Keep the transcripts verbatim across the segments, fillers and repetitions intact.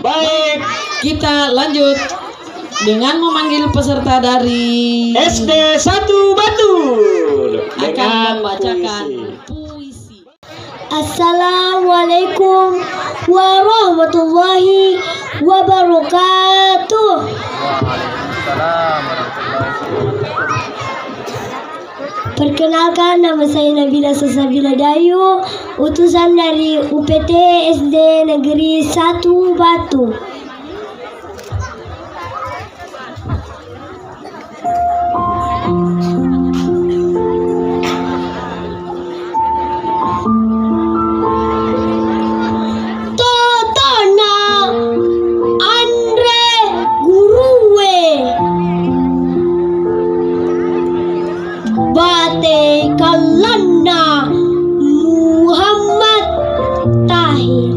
Baik, kita lanjut dengan memanggil peserta dari S D satu Batu akan dengan membacakan puisi. Puisi. Assalamualaikum warahmatullahi wabarakatuh. Perkenalkan, nama saya Nabila Salsabila Dayu, utusan dari U P T S D Negeri satu Batu. Totona anre gurue. Bate kallanna Muhammad Tahir.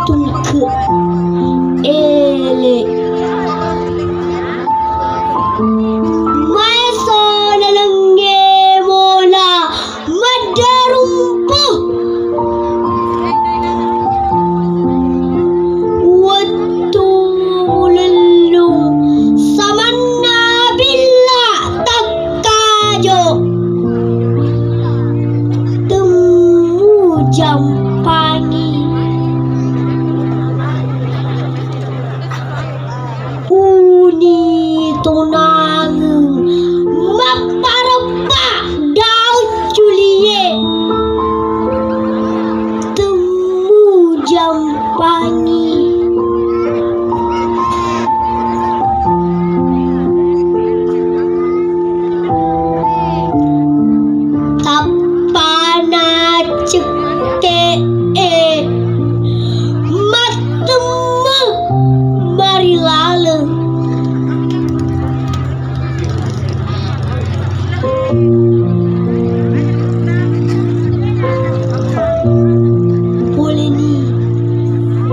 Tungke ele. Maeso nalengnge mola maddarumpu. Wettu ulellung samanna billa takkajo. Temmu jampangi. Uni tonangeng mappareppa daun culie. Temmu jampangi. Tappana cekke'e mattemme marilaleng. Poleni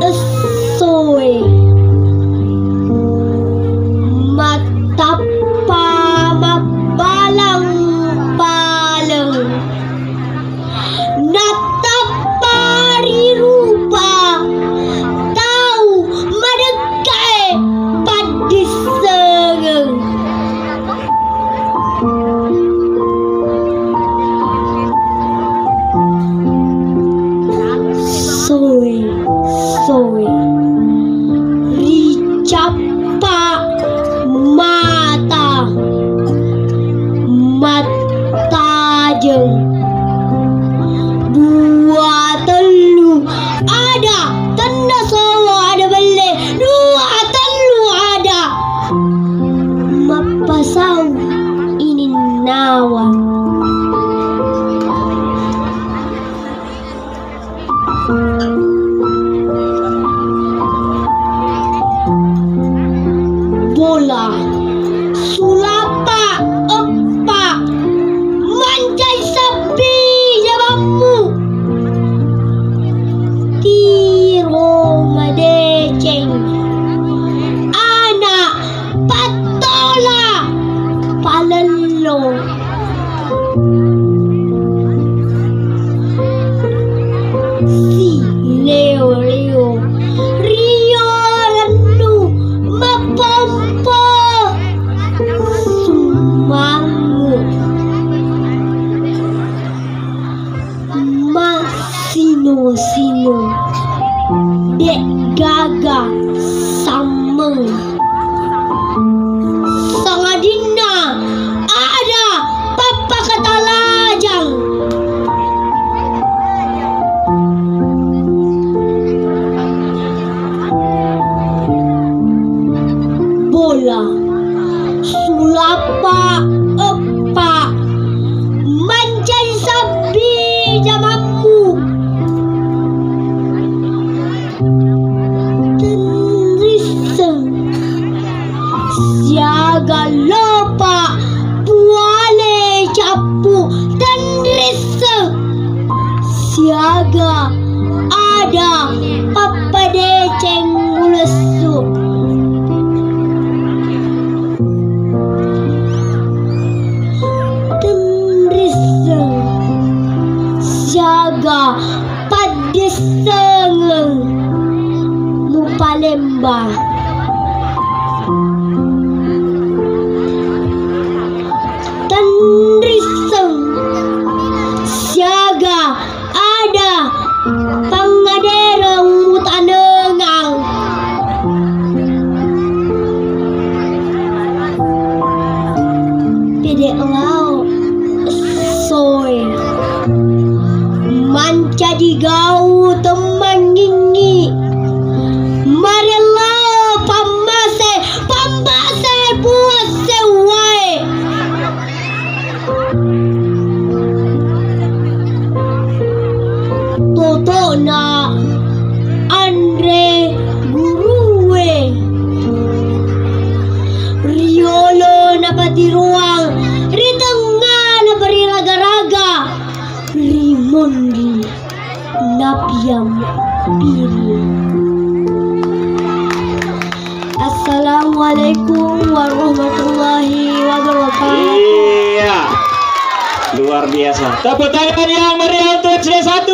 essoe mattappa mabbalang paleng. Nattappa ri rupa tau madekkae paddissengeng. Soe, soe ricappa mata. Mat- Tajeng. Dua tellu ada, tenna solo ada belle. Dua tellu ada. Mappasau ininnawa. Bola sulapa eppa mancai sabbi jamammu. Tiro madeceng ana pattola palello. Si leo-leo rio rennu mapompo summangu. Massino-sino de'gaga sammeng. Sangadinna ada pappakatalajang. Bola sulapa eppa mancai sabbi jamammu. Tenrisseng siaga lopa puale cappu. Tenrisseng siaga ada pappadeceng mulessu. Ba. Tenrisseng siaga ada pangadereng mutanengang. Pede lao soe. Mancaji gau temmangingi. Marellau pammase, pammase puasse wae. Totona anre gurue. Riolo napatiruang, ri tengngana pariraga-raga, ri monri napiampiri. Assalamualaikum warahmatullahi wabarakatuh. Iya. Luar biasa. Tepuk tangan yang meriah untuk S D satu.